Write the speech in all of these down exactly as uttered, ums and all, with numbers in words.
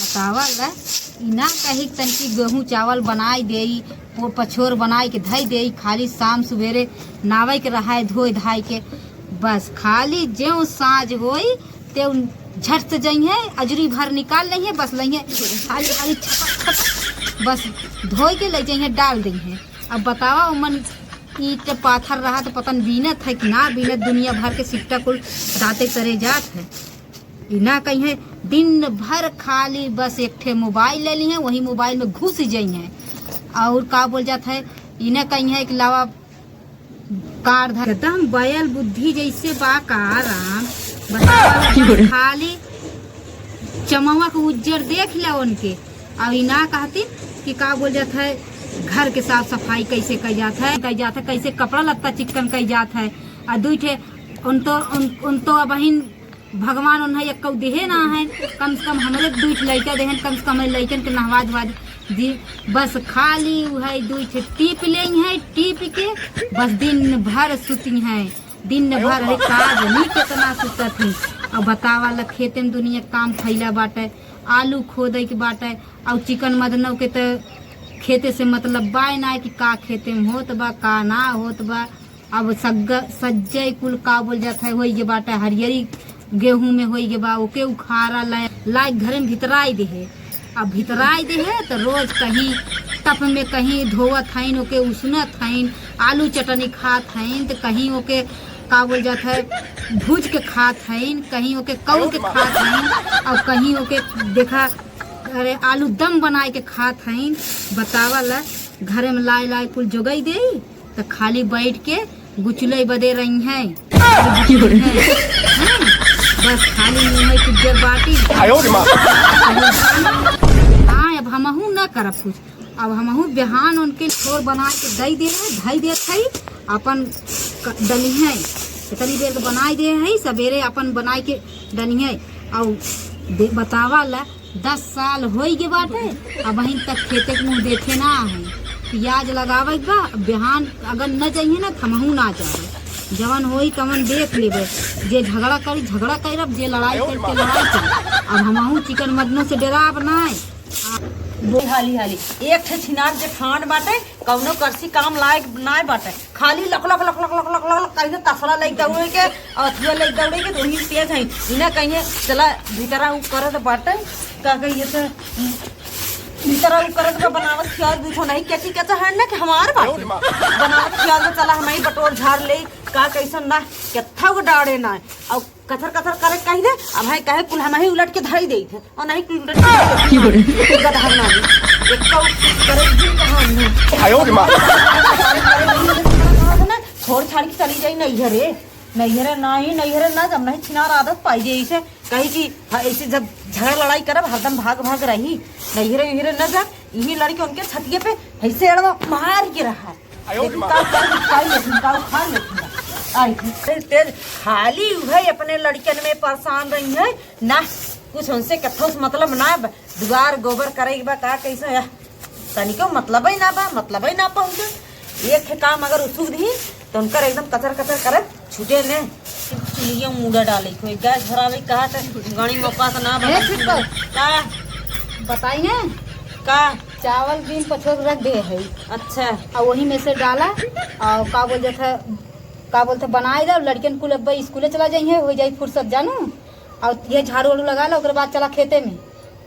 बतावा ला, ई ना कही कि तनकी गेहूं चावल बनाई देई, वो पछोर बनाई के धई देई, खाली शाम सुबेरे नावे के रहाए धोए धाई के, बस खाली जेउ साँझ होई ते झट से जइहें, अजुरी भर निकाल लइहें, बस लइहें खाली खाली छपक छपक, बस धोई के लइ जइहें, डाल दइहें। अब बतावा, ओमन ईंट पाथर रहा तो पता न बीनत है कि ना बीनत, दुनिया भर के सिट्टा कुल दाँते तरे जात है। ई ना कहिहें, दिन भर खाली बस एक ठे मोबाइल ले लिहें, वही मोबाइल में घुस जइहें। और का बोल जात है, ई ना कहिहें कि लावा कार्ड धर। एकदम बैल बुद्धि जैसे बा का राम, बतावा, खाली चमवा के उज्जर देख ले उनके। अब ई ना कहती कि का बोल जात है, घर के साफ सफाई कैसे कई जात है, कई जात है, कैसे कपड़ा लत्ता चिक्कन कई जात है। आ दुई ठे उन तो, उन, उन तो अबहिन भगवान उन्हें एक्कौ देहे ना है, कम से कम हमरे दुई ठे लइका देहन, कम से कम हमरे लइकन के नहवा धोवा दी। बस खाली उहै दुई ठे टीप लेइहैं, टीप के बस दिन भर सुतिहैं, दिन भर है काज नहीं केतना सुतत ही। अब बतावा ला, खेते में दुनिया काम फैला बाटे, आलू खोदे के बाटे, और चिकन मदनव के त खेते से मतलब बाय ना कि का खेते में होत बा, का ना होत बा। अब सग्ग-, सज्जय कुल का बोल जात है, होई गे बाटे हरियरी गेहूं में होई गे बा, ओके उखाड़ा लाए, लाए घरे में भितराई देहे। अब भितराई देहे त रोज कहीं तप में कहीं धोवत हईन, ओके उसनत हईन, आलू चटनी खात हईन, त कहीं ओके का बोल जात है, भूज के खात हईन, कहीं ओके कौर के खात हईन, और कहीं ओके देखा, अरे, आलू दम बनाए के खात हईन। बतावा ला, घरे में लाए लाए कुल जोगाई देई, त खाली बैठ के गुचले बदे रही हैं। हैं? बस खाली मुँह है कुछ देर बाटी। आयो रे माँ। हाँ, अब हमहू न करब कुछ। अब हमहू बिहान उनके छोर बना के दई दे, धई देत हई, अपन क-, डलिहैं। इतनी देर के बनाई दे हई, सबेरे अपन बनाई के डलिहैं। और दे-, बतावा ला, दस साल होई गे बाटे, अबहिन तक खेते के मुँह देखे ना है। पियाज लगावे के बा, बिहान अगर न जइहे ना, त हमहू ना जाबे। जवन होई तवन देख लेबे। जे झगड़ा करी, झगड़ा करब, जे लड़ाई करी, ते लड़ाई करी। अब हमहू चिकन मदनों से डराब नाय। आ, बो-, हाली हाली एक ठे छिनार जेठान बाटे, कौनो करसी काम लायक नाय बाटे। खाली लक लक लक लक कहीं तसला लेके दौड़े के, अथुआ लेके दौड़े के, तो वही तेज है। इन्हें कहिए, "चला, भीतरा उ करत बाटे, का कहिए से, भीतरा उ करत बा, बनावत खियावत बूझो नहीं, कैची कैचा है ना कि हमार बाटे। बनावत खियावत बा, चला, हम ही बटोर झाड़ ले, का कैसन ना, केथा को डाड़े ना।" और कथर कथर करे कही दे, अब है कहे कुल हम ही उलट के धई देत है। और नहीं कुल उलट के धई देत है। गधा ना। एक तो करे दिन कहाँ नहीं। आयो रे माँ। छोड़ छाड़ के चली जाई नैहरे। नैहरे नाही, नैहरे ना जब नहीं छिनार आदत पाई जाई इसे। कही कि हाँ, ऐसे जब झगड़ा लड़ाई करब हरदम भाग भाग रही। नैहरे उहरे न जा, इही लड़के उनके छतिये पे ऐसे एड़वा मार के रहा। आयो रे लेकिन माँ। का कर, का लेकिन का उखाड़ लेकिन। आई तेज खाली उहे अपने लड़कन में परेशान रही है ना, कुछ उनसे कथो से मतलब ना, दुआर गोबर करे के बा का कैसे है, तनिको मतलब ही ना बा, मतलब ही ना पहुँचे। एक ठे काम अगर उसुक दी तो उनकर एकदम कचर कचर करत छूटे ने। चुलिया मुड़ा डाले कोई गैस भरावे कहा त गाड़ी में औकात ना बा। ए, ठीक बा। का? बताई ने। का? चावल बीन पछोर रख दे है। अच्छा। और वही में से डाला और का बोल जाता है, का बोलते बनाई दे, लड़कियन कुल अब स्कूले चला जाइए, हो जाई फुर्सत जानू। और ये झाड़ू वाड़ू लगा ला, ओकरे बाद चला खेते में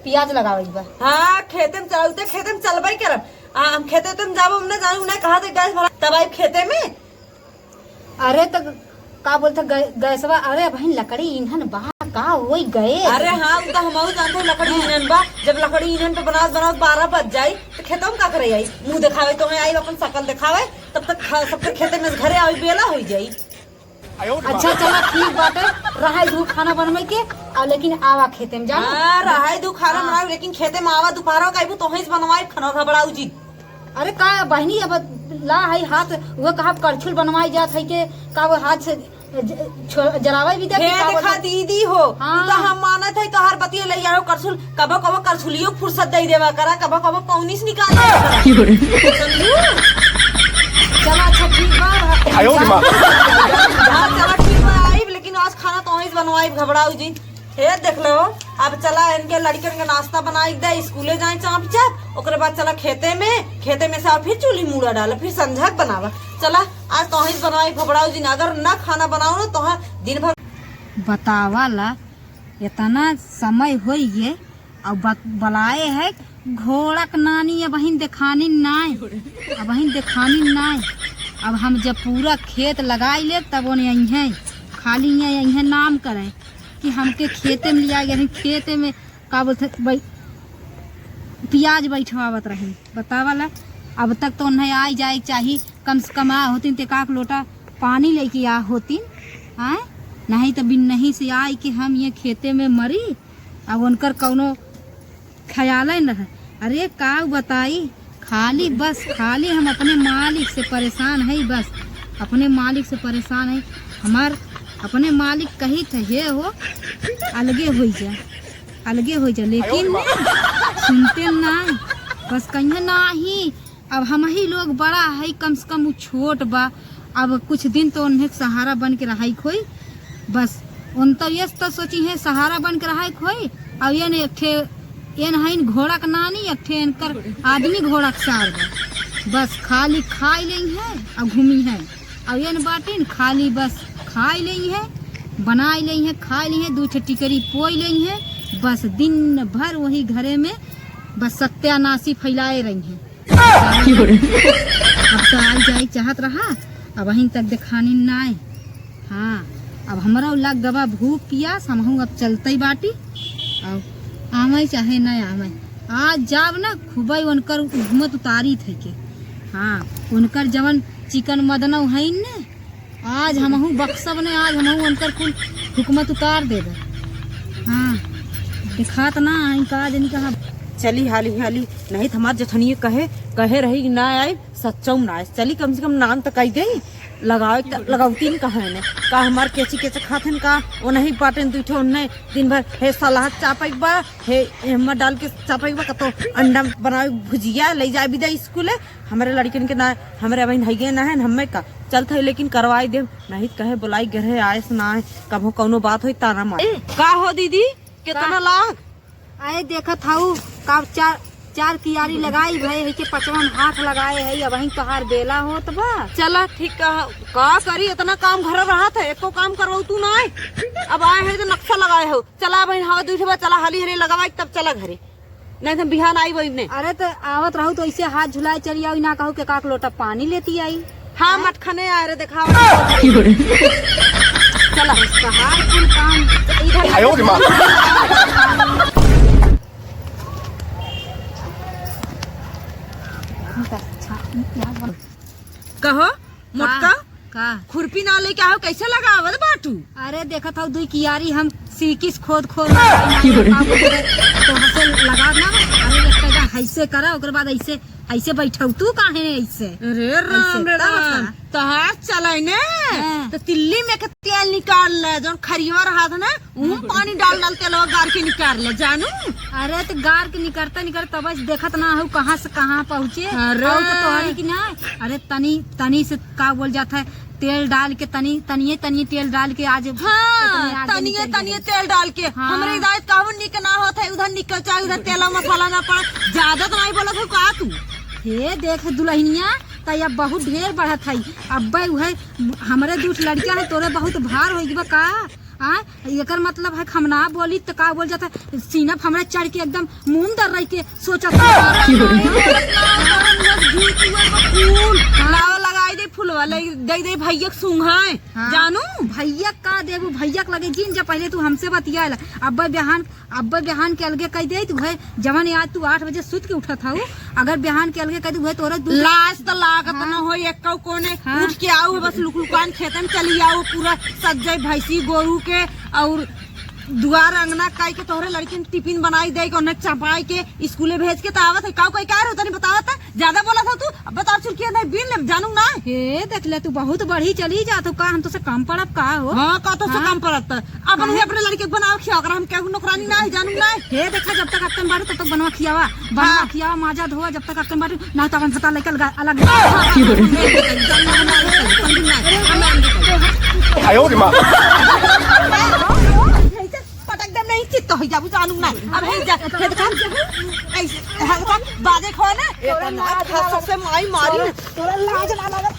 पियाज लगावे के बा। हाँ, खेते में चलते, खेते में चलबे करब। आ, हम खेते तुम जाबो, हम ना जानू, ना कहाँ से गैस भरा, तब आई खेते में। अरे तो का बोलते गै-, गैसवा, अरे बहिन लकड़ी ईंधन बा, का होई गए? अरे हाँ, उ तो हमहू जानते हैं, लकड़ी ईंधन बा। जब लकड़ी ईंधन पे बनावत बनावत बारह बज जाई, तो खेतों में का करे आई? मुंह दिखावे तो आई, अपन शकल दिखावे, तब तक खा-, सबके खेते में से घरे आवे बेला होई जाई। अच्छा चला ठीक बाटे, रहाई दू खाना बनवे के, आ लेकिन आवा खेते में जाओ। हाँ, रहाई दू खाना हाँ। बनावे, लेकिन खेते में आवा दोपहर का आइबू, तोहें से बनवाई खाना घबराऊ जी। अरे का बहिनी, अब ला है हाथ, वो कहा करछुल बनवाई जात है के, का वो हाथ से ज-, छो-, जरावा भी दे हे का देखा बोलत? दीदी हो, हाँ। तो हम मानत है तोहार बतिया ले यारो करछुल, कबो कबो करछुलियो फुर्सत दे देवा करा, कबो कबो पौनिस निकाल देवा करा। समझू? चला अच्छा ठीक बा। आयो रे माँ। हाँ, चला ठीक बा, आइब, लेकिन आज खाना तोहें से बनवाइब, घबराऊ जी। हे देख लो, अब चला इनके लड़कन के नाश्ता बनाइ दे, स्कूले जाए चाप चाप, ओकरे बाद चला खेते में, खेते में से आओ फिर चूल्ही मूड़ा डाला, फिर संझा के बनावा। चला आज तोहिस बनवाई फफड़ाओ जी ना, अगर ना खाना बनाओ ना तो दिन भर बतावा ला। इतना समय होइए और ब-, बलाए है घोड़क नानी, अबहिन देखानी नाय, अबहिन देखानी नाय। अब हम जब पूरा खेत लगाई लेब तब ओने अइहें, खाली इहाँ अइहें नाम करे कि हमके खेते में लिया गए, खेते में का बोलते बै-, पियाज बैठवावत रही। बतावा ला, अब तक तो उन्हें आई जाए के चाही, कम से कम आ होतिन तो एक आक लोटा पानी लेके आ होतिन, आए? नहीं तो बिन नहीं से आई कि हम ये खेते में मरी, अब उनकर कौनो ख्याल ही न है। अरे का बताई, खाली बस खाली हम अपने मालिक से परेशान है, बस अपने मालिक से परेशान है। हमार अपने मालिक कही थे, "हे हो, अलगे होई जा, अलगे होई जा," लेकिन सुनते ना, बस कहिए ना ही। अब हम ही लोग बड़ा है, कम से कम उ छोट बा। अब कुछ दिन तो उन्हें सहारा बन के रहाई खोई। बस उन तो ये तो सोची है सहारा बन के रहाई खोई। अब ये न एक ठे, ये न हईन घोड़ा के नानी, एक ठे इनकर आदमी घोड़ा के सार बा। बस खाली खाई लेई है और घूमी है। अब ये न बाटिन खाली बस खाई लेई है, बनाई लेई है, खाई लेई है, दू ठे टिकरी पोई लेई है। बस दिन भर वही घरे में बस सत्यानाशी फैलाए रही है। अब तो आई जाए चाहत रहा, अबहिन तक देखानी नाय। हाँ, अब हमरा लग गवा भूख पियास, हमहू अब चलते बाटी। अब आवे चाहे ना आवे, आज जाब ना खूबे उनकर हुकूमत उतारी थे के। हाँ, उनकर जवन चिकन मदनव है ने, आज हमहू बक्सब ने, आज हमहू उनकर कुल हुकूमत उतार देबे। हाँ, देखात ना आई का जनी कहाँ। चली हाली हाली, नहीं तो हमार जेठनिया कहे, कहे रही कि ना आई, सच्चौ ना आई। चली कम से कम नाम तो कही दे, लगावे त-, लगावती न कहे ने। का हमार केची केचे खात हन का, वो नहीं बाटेन दू ठे उन्हें दिन भर हे सलाद चापे के बा, हे एहमा डाल के चापे के बा, कतो अंडा बनावे भुजिया ले जाए बिदा स्कूले। हमरे लड़कन के ना, हमरे अबहिन हइये ना है, हमें का चलत है, लेकिन करवाई देब, नहीं त कहे बोलाई घरे आए से ना है, कभो कौनो बात होई ताना मारे। का हो दीदी, कितना का? लाग? आए देखत हऊ, का चार, चार कियारी लगाई भई है कि पचवन हाथ लगाए है, अबहिन तोहार बेला होत बा। चला ठीक कहा, का करी, इतना काम घर रहत है, एको काम करवाऊ तू ना आए। अब आए है तो नक्शा लगाए हो। चला बहिन, हवा दूठे बा, चला हाली हाली लगावा, तब चला घरे। नहीं तो हम बिहान आई वही ने। अरे तो आवत रहू तो ऐसे हाथ झुलाए चली आओ, ना कहू के काक लोटा पानी लेती आई। हाँ, हैं? मटखने आ रहे, देखाओ। चला। कहाँ कुल काम? इधर आयो रे माँ। कहो, मोटका, का? का? खुरपी ना लेके आओ, कैसे लगावत बाटू? अरे देखत हौ, दुई कियारी हम सीकिस खोद खोद लगाई ना, का बोलते, तो हंसे लगा ना, अरे एक पैदा ऐसे करा, ओकर बाद ऐसे, ऐसे बैठौ, तू काहे ऐसे? अरे राम ऐसे, रे तब राम, का? तहार चलाइ ने, हाँ। तो तिल्ली में के तेल निकाल ले, जौन खरियवा रहत ना, ऊ पानी डाल डाल तेलवा गार के निकाल ले, जानू। अरे तो गार के निकरते निकरते तब से देखत ना हौ कहाँ से कहाँ पहुँचे। अरे। और तो तोहरी की ना, अरे तनी, तनी से का बोल जात है, तेल डाल के तनी, तनिए, तनिए तेल डाल के आज हाँ, इतने आगे तनिए, निकल तनिए गए। तेल डाल के। हाँ। हमरे इधर कहूँ निक ना होत है, उधर निकल चाहे, उधर तेला मसाला ना पड़ा। ज्यादा तो नहीं बोलत हो का तू? हे देख दुल्हनिया, त अब बहुत ढेर बढ़त है। अब्बे उहे हमरे दूठ लड़किया है, तोरे बहुत भार होई बा का? आ, एकर मतलब है कि हम ना बोली त का बोल जाता है, सीना पे हमरा चढ़ के एकदम मुंह दर रही के सोचत है। लावा लगाई दे फुलवा, ले दे दे भैया के सुंघाए। हाँ। जानू? भैया का देबू, भैया के लगे जिन जा, पहले तू हमसे बतिया ला। अब्बे बिहान, अब्बे बिहान के अलगे कह दे, तू है जवन आज तू आठ बजे सुत के उठत हऊ, अगर बिहान के अलगे कह दे, उहे तोरे दूध लाज त लागत हाँ। न हो, एक्को कोने हाँ। उठ के आऊ, बस लुकलुकान खेतन चली आऊ, पूरा सज्जई भैंसी गोरू के और दुआर अंगना काई के तोहरे लड़किन टिफिन बनाई दे के, उन्हें चपाई के स्कूले भेज के त आवत है। काऊ कोई का रहो तनी बतावत है, ज्यादा बोलत हो तू। अब बताओ चुरकिया नहीं बीन ले जानू ना। हे देख ले, तू बहुत बढ़ी चली जात हो का, हम तो से कम पड़ब का हो? हाँ, का तो से हाँ? कम पड़त है। अपन ही अपने लड़के के बनाओ खियाओ, अगर हम केहू नौकरानी ना है जानू ना। हे देखा, जब तक अक्कन बारू तब तक बनवा खियावा, बनवा हाँ। खियावा, माजा धोवा, जब तक अक्कन बारू ना तो अपन पता लेकर अलग। आयो रे माँ। पटक दे नहीं। तो हो जाबू जानू ना। अब हे जा, हे बता, ऐसे, हे बता, बाजे खो ना। इतना खस से माई मारी ना। तोरा लाज ना लागल।